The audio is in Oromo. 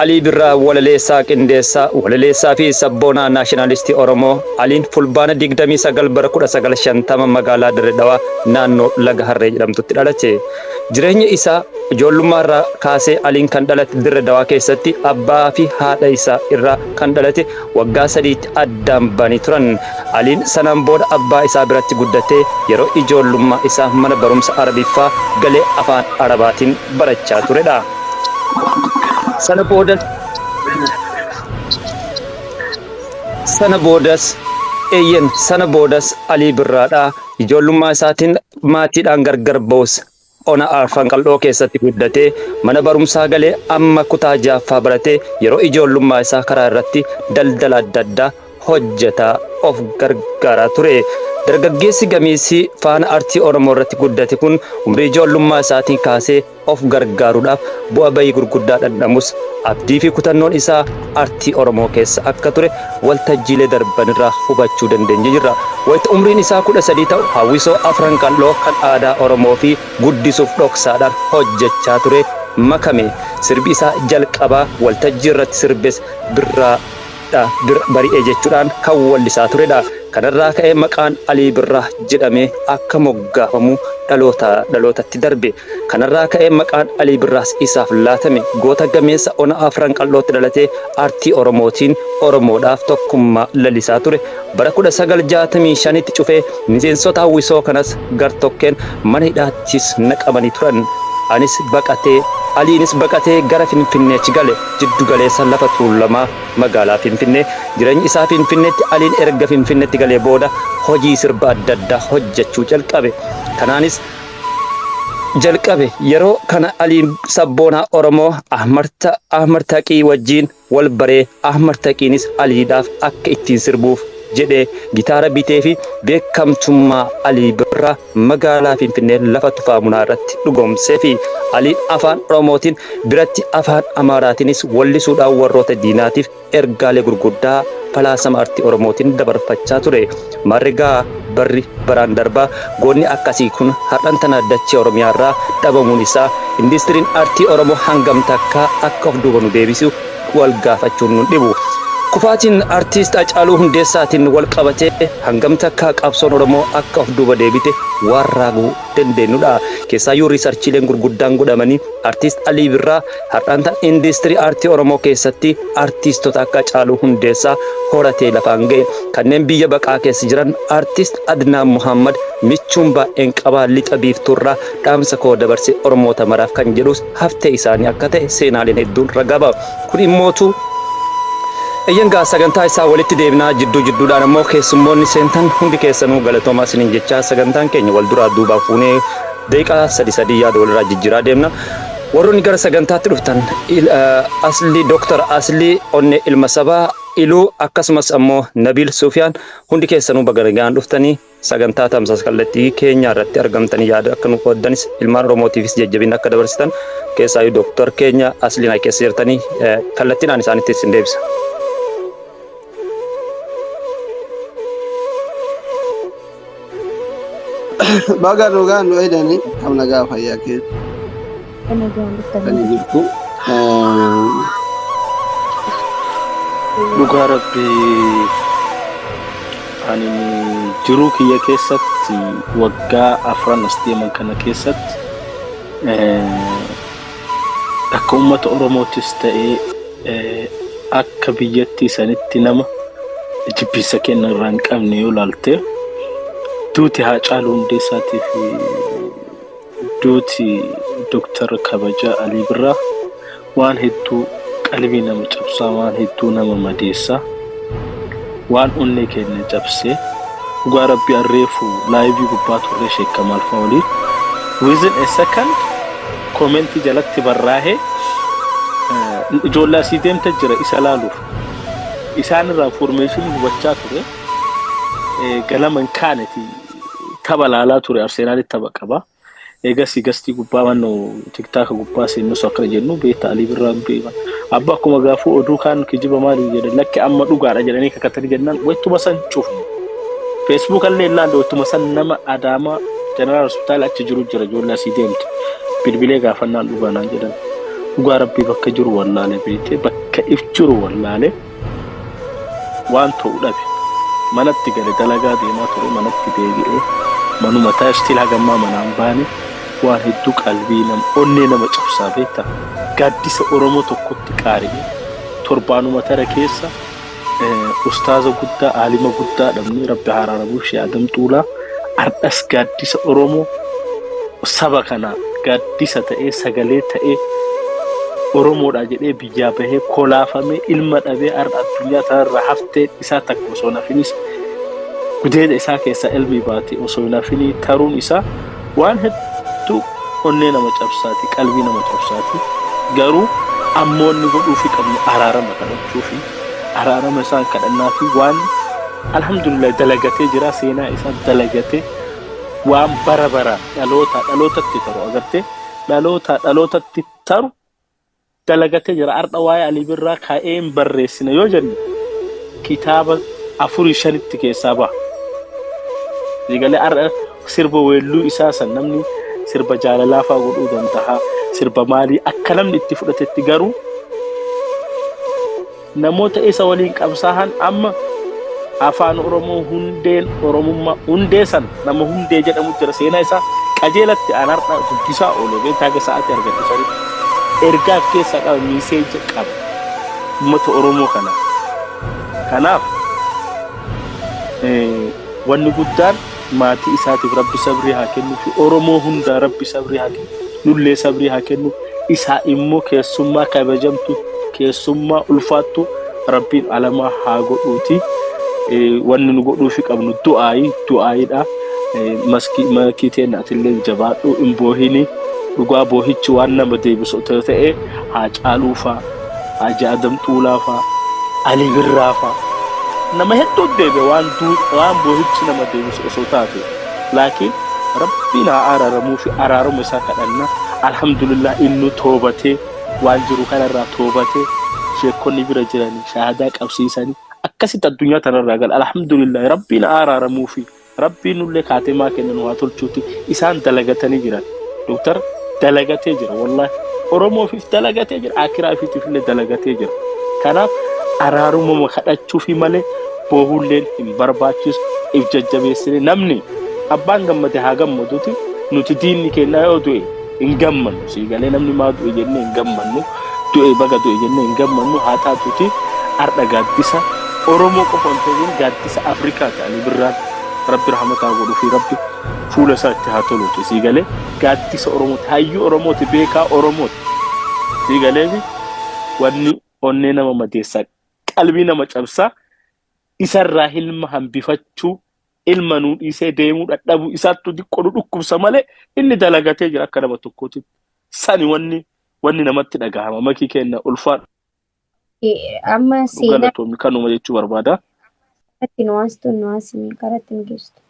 Alii Birraa walaleessaa qindeessaa walaleessaa fi sabboonaa naashinaalistii Oromoo Aliin Fulbaana 29 bara 1950 magaalaa Dirree Dhawaa naannoo Laga Harree jedhamtutti dhalate. Jireenya isaa ijoollummaa irraa kaasee Aliin kan dhalate Dirree Dhawaa keessatti abbaa fi haadha isaa irraa kan dhalate waggaa sadiitti addaan ba'anii turan. Aliin sanaan booda abbaa isaa biratti guddatee yeroo ijoollummaa isaa mana barumsa Arabiffaa galee afaan Arabaatiin barachaa turedha. Sana boodas sana boodas eeyyen sana boodas Alii Birraadha. Ijoollummaa isaatiin maatiidhaan gargar ba'us ona Arfan Qal'oo keessatti guddatee mana barumsaa galee amma kutaa ja'affaa baratee yeroo ijoollummaa isaa karaa irratti daldala adda addaa hojjetaa of gargaaraa ture. Dargaggeessi gameessi faana artii Oromoo irratti guddate kun umrii ijoollummaa isaatiin kaasee of gargaaruudhaaf bu'a bayii gurguddaa dhandhamus abdii fi kutannoon isaa artii Oromoo keessa akka ture waltajjiilee darbanirraa hubachuu dandeenye jirra. Wayita umriin isaa 13 ta'u hawwisoo Afran Qal'oo kan aadaa Oromoo fi guddisuuf dhoksaadhaan hojjechaa ture makame. Sirbi isaa jalqabaa waltajjii irratti sirbes Birraa dha bari'e jechuudhaan kan wallisaa turedha. Kanarraa ka'ee maqaan Alii Birraa jedhamee akka moggaafamu dhalootaa dhalootatti darbe. Kanarraa ka'ee maqaan Alii Birraas isaaf laatame. Goota gameessa ona Afran Qal'ootti dhalatee artii Oromootiin Oromoodhaaf tokkummaa lalisaa ture. Bara 1965tti cufee miseensota hawwisoo kanas gartokkeen mana hidhaattis naqamanii turan. Anis baqatee Aliinis baqatee gara Finfinneetti gale. Jiddu galeessa lafa Tuulamaa magaalaa Finfinnee. Jireenyi isaa Finfinneetti Aliin erga Finfinneetti galee booda hojii sirba adda addaa hojjechuu jalqabe. Kanaanis jalqabe. Yeroo kana Aliin sabboonaa Oromoo Ahmad Taqii wajjin wal baree Ahmad Taqiinis Aliidhaaf akka ittiin sirbuuf jedhee gitaara bitee fi beekamtummaa Alii Birraa magaalaa Finfinnee lafa Tufaa Munaa irratti dhugoomsee fi Aliin afaan Oromootiin biratti afaan Amaaraatiinis wallisuudhaan warroota diinaatiif ergaalee gurguddaa falaasama artii Oromootiin dabarfachaa ture. Marrigaa barri baraan darbaa goonni akkasii kun har'an tana dachee Oromiyaa irraa dhabamuun isaa indistiriin artii Oromoo hangam takkaa akka of duuba nu deebisu wal gaafachuun nun dhibu. Kufaatiin artiist Hacaaluu Hundeessaatiin wal qabatee hangam takkaa qabsoon Oromoo akka of duuba deebite waan raaguu dandeenyudha. Keessaayyuu riisarchiileen gurguddaan godhamanii artiist Alii Birraa har'aan tan indistirii aartii Oromoo keessatti artiistota akka Hacaaluu Hundeessaa horatee lafaan ga'e. Kanneen biyya baqaa keessa jiran artiist Adnaan Muhammad michuun baay'een qabaa lixa biiftuurraa dhaamsa koo dabarse Oromoota maraaf kan jedhus haftee isaanii akka ta'e seenaaleen hedduun ragaa ba'a. Kun immootu Eeyyan gaa sagantaa isaa walitti deebinaa jidduu jidduudhaan ammoo keessummoonni seentan hundi keessanuu galatoomaa isiniin jechaa sagantaan keenya wal duraa duubaan fuunee daqiiqaa sadi sadii yaada walirraa jijjiiraa deemna. Warroonni gara sagantaatti dhuftan Aslii Dooktar Aslii Onnee Ilma Sabaa Iluu akkasumas ammoo Nabiil Sufiyaan hundi keessanuu baga nagaan dhuftanii sagantaa tamsaasa kallattii keenyaa irratti argamtanii yaada akka nu qooddanis ilmaan Oromootiifis jajjabina akka dabarsitan keessaayyuu Dooktar keenya Asliin keessa jirtanii kallattiidhaan isaanitti isin deebisa. Baga dhugaan nu eedanii akkam nagaa fayyaa keessa kan jirtu. Dhugaa Rabbii ani jiruu kiyya keessatti waggaa afran as deeman kana keessatti akka uummata Oromootis ta'ee akka biyyattii sanitti nama jibbiinsa kenna irraa hin qabne yoo ilaalte duuti Haacaaluu Hundeessaatii fi duuti Dooktar Kabajaa Alii Birraa waan hedduu qalbii nama cabsaa, waan hedduu nama madeessaa, waan onnee keenya cabsee. Dhugaa Rabbii arreefu laayivii gubbaa turree sheekka maalfaa waliin within a second koomentii jalatti barraa'ee ijoollee asii deemte jira isa laaluuf isaan irraa information hubachaa ture. Ganama hin kaaneti tapha laalaa ture, Arsenaalitti tapha qaba. Eegasii gastii gubbaa mannoo tiktaaka gubbaa seennus akkana jennu beekta Alii Birraan du'e. Abba akkuma gaafuu oduu kaan kijiba maali jedhan, lakki amma dhugaadha jedhanii kakatanii jennaan wattuma san cufne. Feesbuuk illee ilaalle wattuma san nama Adaamaa Jeneraal Hospitaala achi jiru jira ijoollee asii deemte. Bilbilee gaafannaan dhugaa naan jedhan. Dhugaa rabbii bakka jiru wallaale beekte, bakka if jiru wallaale, waan ta'u dhabe. Manatti gale, dalagaa deemaa ture, manatti deebi'ee manuma taa'e, still hagammaa manaan baane. Waan hedduu qalbii nama, onnee nama cabsaa beekta. Gaaddisa Oromoo tokkotti qaari'e. Torbaanuma tara keessa ustaaza guddaa, aalima guddaa dhabne. Rabbi haa araaramuuf, Shee Adam Xuulaa. Ardhas gaaddisa Oromoo saba kanaa gaaddisa ta'ee, sagalee ta'ee, Oromoodha jedhee biyyaa bahee kolaafamee, ilma dhabee, har'a addunyaa tanarraa haftee isaa takka osoo nafinis, gudeeda isaa keessaa ilmi baate osoo hin hafinii taruun isaa waan hedduu onnee nama cabsaati, qalbii nama cabsaati. Garuu ammoo inni godhuufi qabnu araarama kadhachuufi, araarama isaan kadhannaa fi waan alhamdulillah dalagatee jira, seenaa isaa dalagatee, waan bara baraan dhaloota dhalootatti taru agartee, dhaloota dhalootatti taru dalagatee jira. Har'a waa'ee Alii Birraa ka'ee hin barreessine yoo jenne, kitaaba afurii shanitti keessaa ba'a. Eegalee har'a sirba weelluu isaa san namni sirba jaalalaa fa'aa godhuu danda'a. Sirba maalii akka namni itti fudhatetti, garuu namoota isa waliin qabsaa'an amma afaan Oromoo hundeen Oromummaa hundee san nama hundee jedhamu jira. Seenaa isaa qajeelatti aan har'a dubbisaa oole beektaa, haga sa'aatii argadhu sanitti ergaa of keessaa qaba, message qaba uummata Oromoo kana. Kanaaf wanni guddaan maatii isaatiif Rabbi sabrii haa kennu fi Oromoo hundaa Rabbi sabrii haa kennu, nullee sabrii haa kennu. Isaa immoo keessummaa kabajamtu, keessummaa ulfaattu Rabbiin alamaa haa godhuuti. Wanni nu godhuufi qabnu du'aayi, du'aayiidha. Maskii teenna, atillee jabaadhu, hin boohini. Dhugaa boohichi waan nama deebisu otoo ta'e, haa Caaluufaa, Haaji Adam Xuulaafaa, Ali Birraafaa nama hedduu deebi'e waan waan boohichi nama deebisu osoo taate. Laakiin Rabbiin haa araaramuu fi araaruma isaa kadhanna. Alhamdulillah, inni toobatee, waan jiru kanarraa toobatee, sheekonni bira jiranii shaahadaa qabsiisanii akkasitti addunyaa tanarraa gala. Alhamdulillah, Rabbiin haa araaramuu fi Rabbiin nullee kaatimaa kenna nu haa tolchuuti. Isaan dalagatanii jiran. Doktar dalagatee jira, wallahi Oromoofiif dalagatee jira, akiraa ifiitiif illee dalagatee jira. Kanaaf araarumama kadhachuufi malee boohulleen hin barbaachisu. If jajjabeessine, namni abbaan gammade haa gammaduti. Nuti diinni kennaa yoo du'e hin gammannu, sii galee? Namni maa du'e jennee hin gammannu, du'e baga du'e jennee hin gammannu. Haa taatuti har'a gaaddisa Oromoo qofa hin ta'in, gaaddisa Afrikaa ta'anii birraan Rabbi rahmataa godhuu fi Rabbi fuula isaa itti haa toluuti, sii galee? Gaaddisa Oromooti, hayyuu Oromooti, beekaa Oromooti, sii galeefi? Wanni onnee nama madeessaa, qalbii nama cabsaa, isarraa ilma hambifachuu, ilma nuu dhiisee deemuu dadhabuu isaattu xiqqoo nu dhukkubsa malee inni dalagatee jira akka nama tokkootti. Sani wanni namatti dhagahama. Makii kenna, ulfaadhu. Amma seenaa Galatoomi, kanuma jechuu barbaada. Irratti nu waastu, nu waasimii karatti nu geessitu.